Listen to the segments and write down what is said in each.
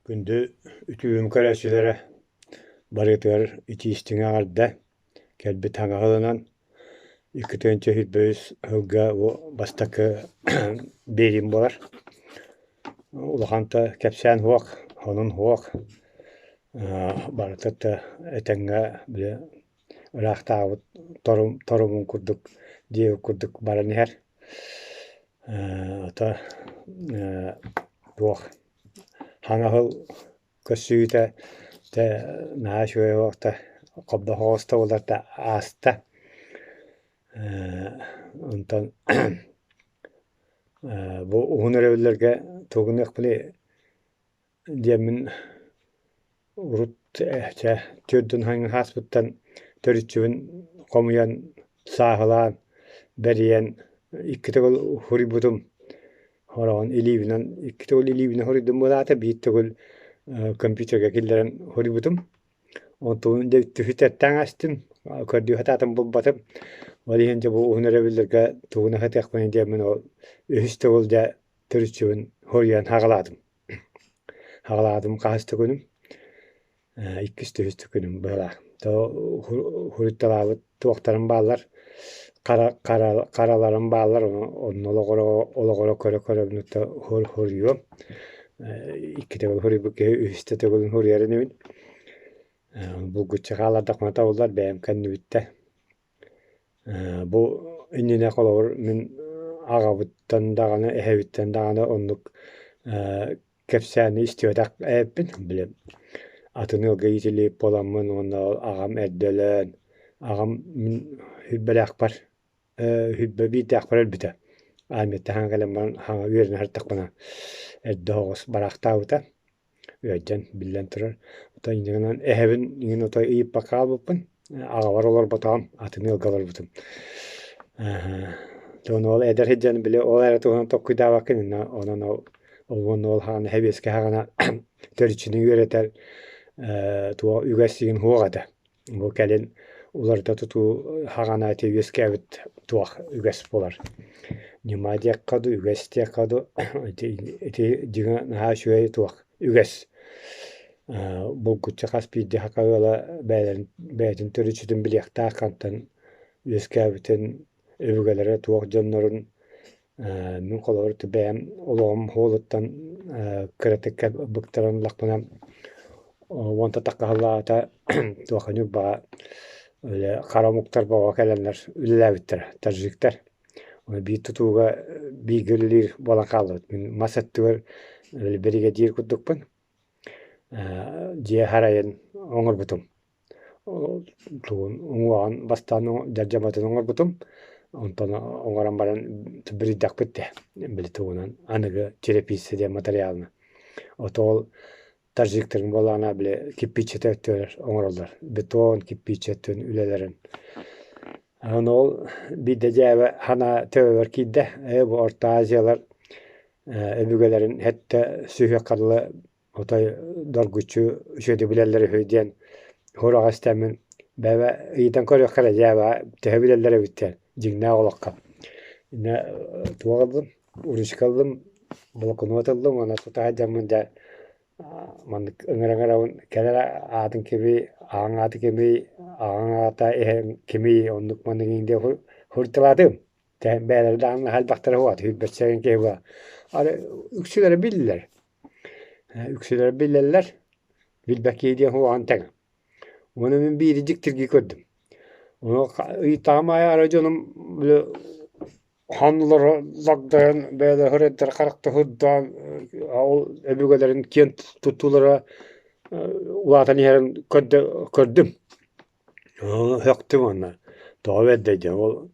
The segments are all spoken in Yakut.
Күндү үтүөм көрөөччүлэрэ, барыгытыгар итии-истиҥ эҕэрдэ! Кэлбит саҥа сылынан 2023 сылга бу бастакы биэриим буолар. Улахан да кэпсээн суох, сонун суох, барыта да этэҥҥэ били ыраахтаабыт торумун курдук диэбит курдук баран иһэр. Ото туох Хаҥа сыл көрсүһүүтэ дьэ наһаа үчүгэй уохта хобдохоҕос да буоллар да ааста. Онтон бу уһун өрөбүллэргэ тугу гыныахпыный диэммин урут чэ түөрдүн хаҥаһааспыттан төрүччүбүн хомуйан сааһылаан бэрийэн икки төгүл суруйбутум. Хороҕон илиибинэн икки төгүл илиибинэн суруйдум буолаата, биир төгүл компьютерга киллэрэн суруйбутум. Онтубун дьэ түһүтэртээн астым, көрдүү сатаатым булбатым. Ол иһин дьэ бу уһун өрөбүллэргэ тугун аһатыахпыный диэммин ол үһүс төгүл дьэ төрүччүбүн суруйан саҕалаатым. Аҕалаатым хаһыс да күнүм, иккис да үһүс да күнүм быһыылаах. Суруйталаабыт туохтарым бааллар, хараларым бааллар, онно олоҕура көрө-көрөбүн суруйуом. Икки төгүл суруйбут киһи үһүс да төгүлүн суруйар инибин. Булгуччу хааллардахпына табыллар, бэйэм кэннибиттэн. Бу иннинэ холобур мин аҕабыттан даҕаны, эһэбиттэн даҕаны оннук кэпсээни истибэтэх эбиппин. Били атын ыалга иитиллибит буоламмын уонна ол аҕам эрдэ өлөн, аҕам мин сүүрбэлээхпэр 21-ээхпэр өлбүтэ. Армияттан хаҥа кэлэн баран хаҥа үөрэнэ сырыттахпына эрдэ соҕус бараахтаабыта. Ыалдьан, биллэн турар, отой инньэ гынан эһэбин иҥин отой ыйыппакка хаалбыппын, аҕабар олорботоҕум, атын ыалга олорбутум. Дьон ол эдэр сылдьан били ол эрэ туһунан толкуйдаабаккын онон ол уонна ол хаҕана сэбиэскэй хаҕана төрүччүнү үөрэтэр туох үгэс игин суох этэ. Бу кэлин уларыта тутуу хаҕана ити үөскээбит туох үгэс буолар. Ньыма диэххэ дуу, үгэс диэххэ дуу ити ити дьиҥэ наһаа үчүгэй туох үгэс. Булгуччу хас биирдии саха ыала бэйэлэрин бэйэтин төрүччүтүн билиэхтээх хантан үөскээбитин, өбүгэлэрэ туох дьоннорун мин холобур бэйэм олоҕум суолуттан кыратык быктаран ыллахпына уонта таххаһыллаата туох Ньурбаҕа хара омуктар бөҕө кэлэннэр үлэлээбиттэрэ таджиктар. Биир тутууга бииргэ үлэлиир буолан хааллыбыт. Мин мас өттүгэр биригэдьиир курдукпун. Дьиэ харайын оҥорбутум. Тугун уҥуоҕун бастаан дьардьаматын оҥорбутум, онтон оҥорон баран бүрүйдэхпит дии, били тугунан аныгы черепица диэн матырыйаалынан. Ото ол таджиктарын буоллаҕына били кирпииччэтэ өттүгэр оҥороллор, бетон кирпииччэ өттүн үлэлэрин. Аны ол биирдэ дьээбэ санаа төбөбөр киирдэ, ээ бу Орто Азиялар өбүгэлэрин сэттэ сүһүөххэ дылы отой доргуччу үчүгэйдик билэллэр үһү диэн сураҕы истэммин бэйэ ыйытан көрүөххэ эрэ дьээбэ төһө билэллэр эбит диэн дьиҥнээх олоххо. Инньэ туох ыллым, ручка ыллым, блокнот ыллым уонна тута сылдьаммын дьэ маннык ыҥыра-ыҥырабын кэлэр аатын кимий, аҕаҥ аата кимий, аҕаҥ аата эһэҥ кимий оннук маннык диэн суруйталаатым. Бэйэлэрэ даҕаны наһаа элбэхтэрэ уһуот, сүүрбэччэ киһи буолар. Ары үксүлэрэ биллэр. Үксүлэрэ билэллэр, билбэккии диэн уһуоҕун тэҥэ. Уонна мин биири дьиктиргии көрдүм. Ону ыйытаҕым аайы арай дьонум били хоннулара лагдайан бэйэлэрэ хөрөйдөр харахта сырдаан ол өбүгэлэрин киэн туттуулара улаатан иһэрин көрдүм. Сөхтүм уонна тоҕо бэрдэй диэн ол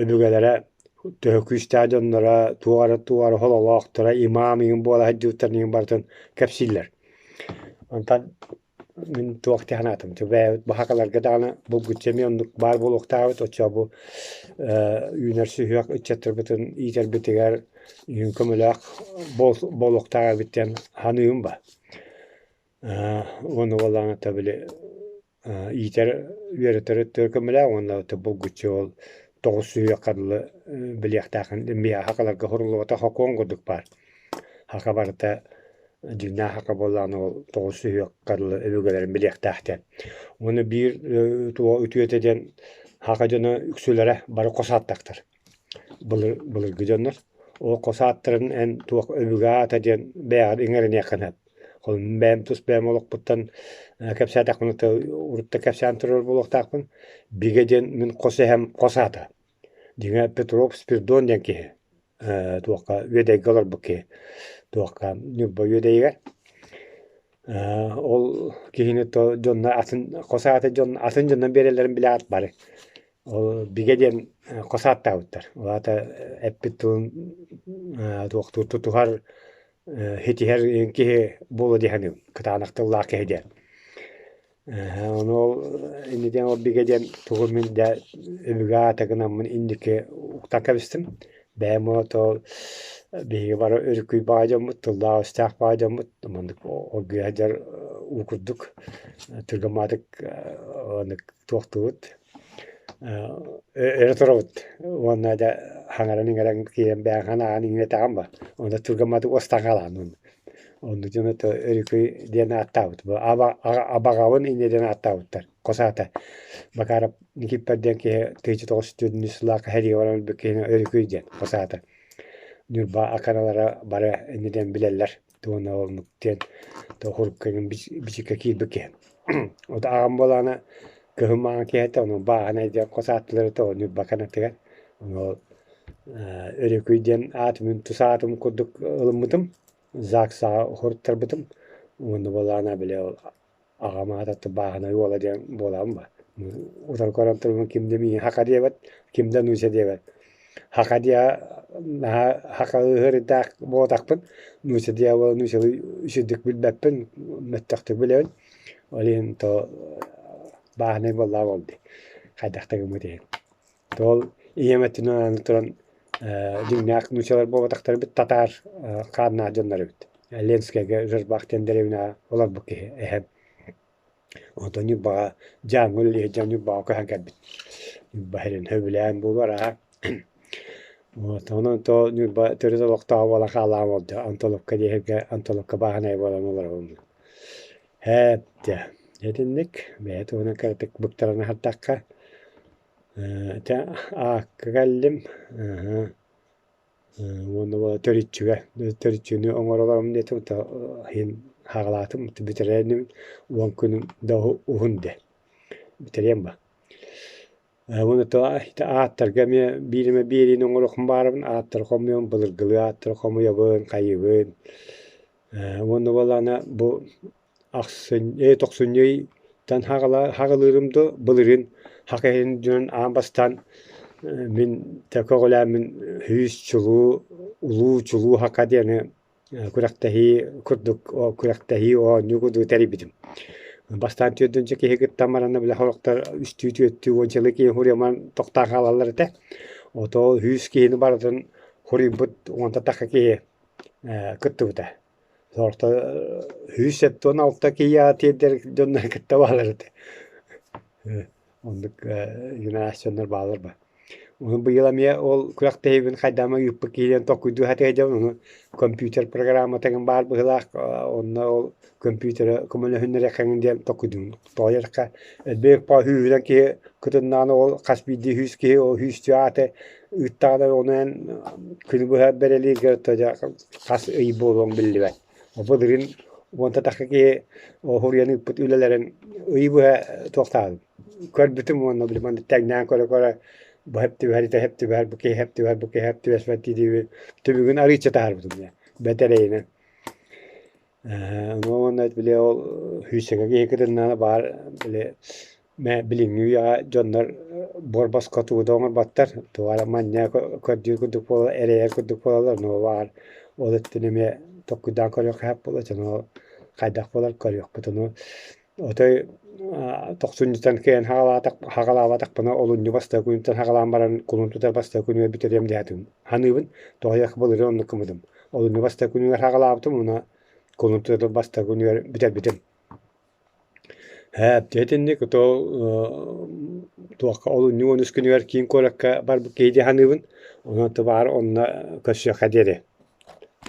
өбүгэлэрэ төһө күүстээх дьонноро туох эрэ туох эрэ сололоохторо имам иҥин буола сылдьыбыттарын иһин барытын кэпсииллэр. Онтон мин туох дии санаатым бэйэбит баһакаларга даҕаны булгуччу эмиэ оннук баар буолуохтаабыт оччо бу үүнэр сүһүөх ыччаттарбытын иитэрбитигэр көмөлөөх буолуохтаах эбит диэн саныыбын ба. Уонна буоллаҕына били иитэр үөрэтэр өттүгэр көмөлөөх уонна булгуччу ол тоҕус сүһүөххэ дылы билиэхтээххин миэхэ сахаларга суруллубатах сокуон курдук баар. Саха барыта Дьиҥнээх саха буоллаҕына ол тоҕус сүһүөххэ дылы өбүгэлэрин билиэхтээх диэн. Уонна биир туох үтүөтэ диэн саха дьоно үксүлэрэ бары хос ааттаахтар. Былыр былыргы дьоннор. Ол хос ааттарын эн туох өбүгэ аата диэн бэйэҕэр иҥэриниэххин сөп. Ол бэйэм тус бэйэм олохпуттан кэпсээтэхпинэ урут да кэпсээн турар буолуохтаахпын. Бигэ диэн мин хос эһэм хос аата. Дьиҥэ Петров Спирдон диэн киһи туохха Үөдэйгэ олорбут киһи туохха Ньурба Үөдэйигэр ол киһини то дьонно атын хос ааты дьон атын дьоннон биэрэллэрин билээт бары ол бигэ диэн хос ааттаабыттар ол аата эппит тылын туохтуур тутуһар хитиһэр киһи буолуо дии саныыбын кытаанах тыллаах киһи диэн Ону ол иннитин ол бигэ диэн тугу мин дэ өбүгэ аата гынаммын инники уктан кэбистим. Бэйэм ол биһиги бары өрүкүй баҕа дьоммут, тыллаах-өстөөх баҕа дьоммут маннык оргуйа сылдьар уу курдук түргэн оннук туохтуубут өрө турабыт уонна дьэ хаҥаран-иҥэрэн киирэн бэйэҥ санааҕын иҥнэтэҕин ба онно түргэн баҕатык уостан хаалаҕын Оннук дьону Өрүкүй диэн ааттаабыт. Абаҕабын инньэ диэн ааттаабыттар. Хос аата Макаров Никифор диэн киһи 1904 сыллаахха сэриигэ баран өлбүт киһини Өрүкүй диэн хос аата. Ньурба аканалара бары инньэ диэн билэллэр. Уонна оннук диэн хурукка бичиккэ киирбит киһи. Вот аҕам буолаана кыһын маҥан киһи этэ, ону бааһынай диэн хос ааттыылар этэ, ол Ньурба аканатыгар. Ону Өрүкүй диэн аат мин тус аатым курдук ылыммытым. ЗАГСаҕа уһуруттарбытым уонна буоллаҕына били ол аҕам аата бааһынай уола диэн буолаҕын ба утары көрөн турабын ким да миигин хака диэбэт ким да нууча диэбэт хака диэ наһаа хака ыһыырдаах буолбатахпын нууча диэ нуучалыы үчүгдүк билбэппин мөлтөхтүк билэбин ол иһин то бааһынай буоллаҕа ол дии хайдах да гыммыт иһин Ол ийэм өттүнэн аны туран дьиҥнээх нуучалар буолбатахтар эбит, татаар хааннаах дьоннор эбит. Ленскэйгэ Жирбах диэн дэриэбинэҕэ олорбут киһи эһэм. Онтон Ньурбаҕа Дьааҥы үлэлиир дьон Ньурбаҕа көһөн кэлбит. Ньурба сирин сөбүлээн буолуо арааһа. Вот онон то Ньурба төрүт олохтооҕо буола хаалаҕа буолда. Антоновка диэһиргэ Антоновка бааһынай буолан олоробун. Һээп дьэ итинник бэйэ туһунан кыратык быктаран аһардахха Ити аакка кэллим уонна төрүччүгэ төрүччүнү оҥоролорум диэтим иһин хаҕалаатым бүтэрэрим уон күнүм да уһун дии бүтэриэм ба уонна ити ааттарга эмиэ биир эмэ биэриини оҥоруохпун баҕарабын ааттары хомуйуом былыргылыы ааттары хомуйабын хайыыбын уонна буоллаҕына бу Ахсынньы, тохсунньу ыйтан хаҕылыырым дуу, былырыын хах иһин дьон аан бастаан мин көҕүлээммин сүүс чулуу, улуу чулуу хака диэни күрэхтэһии курдук күрэхтэһии оонньуу курдук тэрийбитим. Бастаан түөртүнчү киһи кыттан баран бile сорохтор үстүү түөртүү уончалыы киһи хуруйаман тохтоон хаалаллар этэ. Ото сүүс киһини барытын хуруйбут уонта тахха киһи кыттыбыта. Сорохто 176 киһи тиэрдэр дьоннор кытта бааллар этэ. Оннук генерациялар бааллар ба. Ону быйыл эмиэ ол күрэхтэһиибин хайдаама ыыппыт киһи диэн толкуйдуу сатыы дьон ону компьютер программатыгын баар быһыылаах онно ол компьютера көмөлөһүннэриэххиҥ диэн толкуйдуум. Тоҕо диэтэххэ элбэх сүүһүнэн киһи кытыннаҕына ол хас биирдии сүүс киһи ол сүүстүү ааты ыыттаҕына ону эн күнү быһа бэрэлииргэр хас ый буолуоҥ биллибэт. Былырыын уонта тахха киһи уһуруйан ыыппыт үлэлэрин ый быһа туохтаабытым. Көрбүтүм уонна били маннык тэҥнээн көрө-көрө бу хэп түбэһэр, ити хэп түбэһэр, бу киһи хэп түбэһэр, бу киһи хэп түбэспэт дии-дии түбүгүн арыычча таһаарбытым дии бэтэрэйинэн. Уонна били ол сүүсчэкэ киһи кытыннаҕына баар били билиҥҥи үйэҕэ дьоннор буор босхо тугу да оҥорботтор туох эрэ манньа көрдүүр курдук буола эрэйэр курдук буолаллар ону баар ол өттүн эмиэ толкуйдаан көрүөххэ сөп буолуо дьону хайдах буолар көрүөхпүт ону отой тохсунньуттан кыайан хаҕалаабатахпына олунньу бастакы күнүттэн хаҕалаан баран кулун тутар бастакы күнүгэр бүтэриэм диэхтим саныыбын тоҕо диэххэ былырыын оннук гыммытым олунньу бастакы күнүгэр хаҕалаабытым уонна кулун тутар бастакы күнүгэр бүтэрбитим Ээ, итинник то туохха олунньу 13 күнүгэр киин куоракка барбыт киһи дии саныыбын. Онон тубаар онно көрсүөххэ диэри.